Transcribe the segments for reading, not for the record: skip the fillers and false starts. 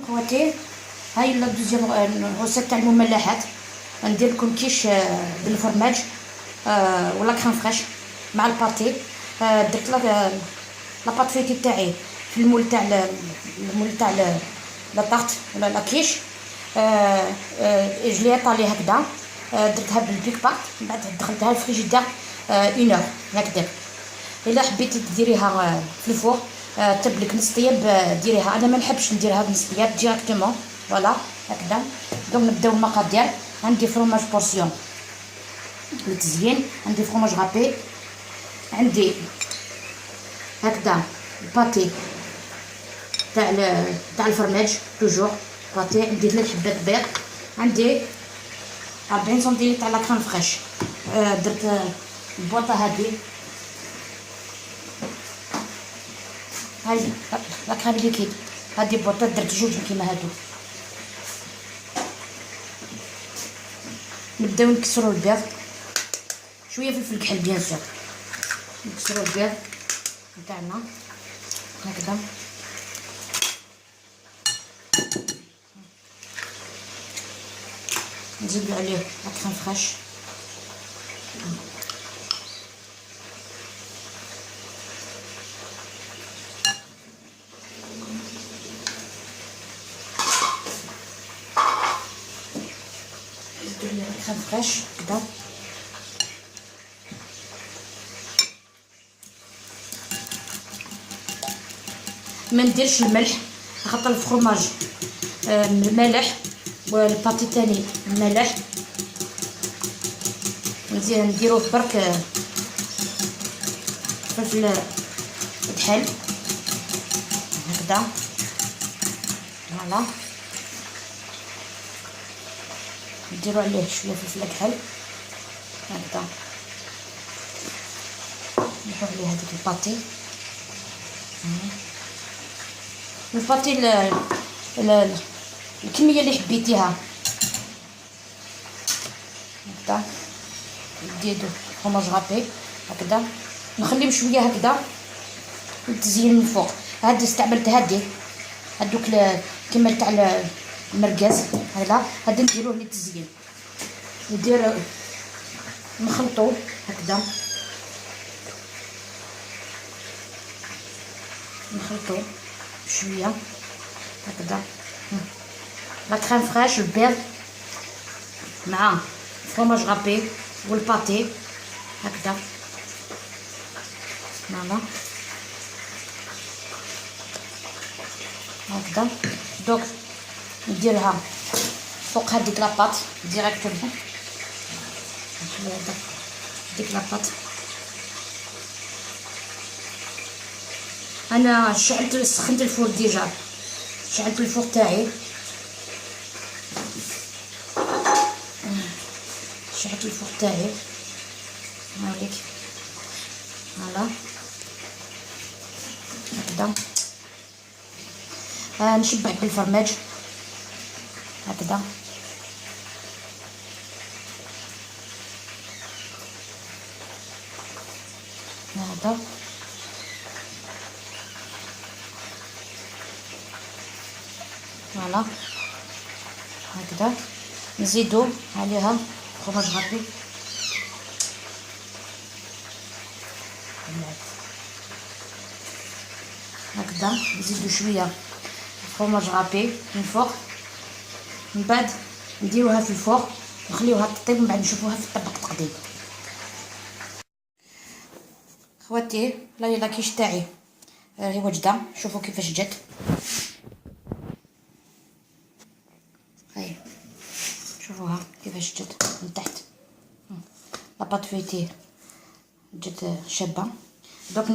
خواتي هاي la deuxième recette تاع المملحات. ندير لكم كيش بال fromage و la crème fraîche مع ال pâté. درت la pâte feuilletée تاعي في ال moule تاع ال moule تاع la tarte ولا la quiche. je l'ai étalée هكذا، درتها بال pique-pâte، من بعد دخلتها ال frigidaire une heure هكذا. الا حبيتي ديريها في ال four تبلك نص طياب ديريها، انا ما نحبش نديرها بنص طياب directement. voilà هكذا. donc نبداو المقادير. عندي fromage portion للتزيين، عندي fromage râpé، عندي هكذا ال pâté تاع ال fromage toujours pâté، عندي 3 حبات بيض، عندي 40 سنتيلتر تاع la crème fraîche. درت البواطه هذه، هاي la crème liquide، هادي بواطه درت جوج كيما هادو. نبداو نكسرو البيض، شوية فلفل كحل bien sûr. نكسرو البيض نتاعنا هكذا، نزيدو عليه la crème fraîche، نزيدو عليه la crème fraîche هكذا. ما نديرش الملح خاطر الفرماج مالح وال pâté تاني مالح. نزيد نديروه برك فلفل كحل هكذا. voilà نديرو عليه شوية فلفل كحل هكذا، نحو عليه هذيك ال pâté. ال pâté الكمية اللي حبيتيها هكذا. نديرو fromage râpé هكذا، نخليو شوية هكذا للتزيين من فوق. هادي استعملت هادي هادوك كيما تاع المرقاز هذا، هادي نديروه للتزيين. ندير نخلطو هكذا، نخلطو شوية هكذا la crème fraîche، البيض مع fromage râpé وال pâté هكذا. voilà هكذا. donc نديرها فوق هذيك la pâte directement، نخليها ديك la pâte. انا شعلت سخنت ال four déjà، شعلت ال four تاعي، شعلت ال four تاعي هاوليك. voilà هكذا. نشبع بالفرماج هكذا. هذا voilà هكذا. نزيدو عليها fromage râpé هكذا، نزيدو شوية fromage râpé من فوق. من بعد نديروها في ال four نخليوها تطيب، من بعد نشوفوها في الطبق التقديم. خواتي la quiche تاعي راهي واجدة، شوفوا كيفاش جات. هاي شوفوها كيفاش جات من تحت، la pâte feuilletée جات شابه. دوك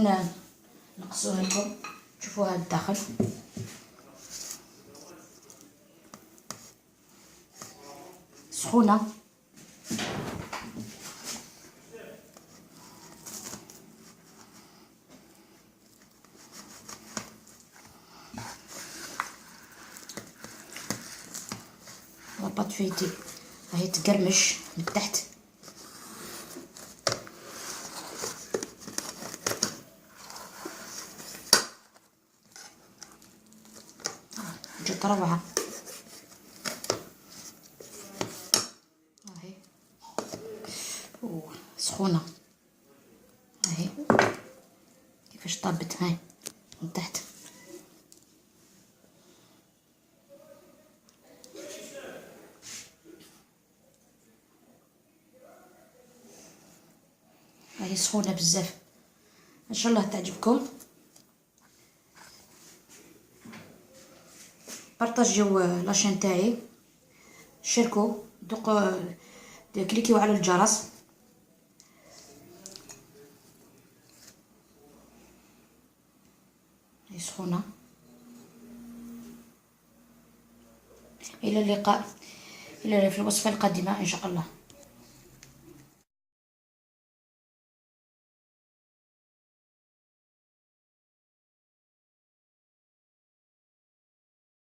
نقصوها لكم تشوفوها للداخل. سخونه. la pâte feuilletée راهي تقرمش من تحت. جات روعه. اهي سخونه، اهي كيفاش طابت، هاي من تحت. راهي سخونه بزاف. ان شاء الله تعجبكم. بارطاجيو la chaîne تاعي، شاركوا، دوق كليكيو على الجرس. هي سخونه. الى اللقاء، الى في الوصفه القادمه ان شاء الله.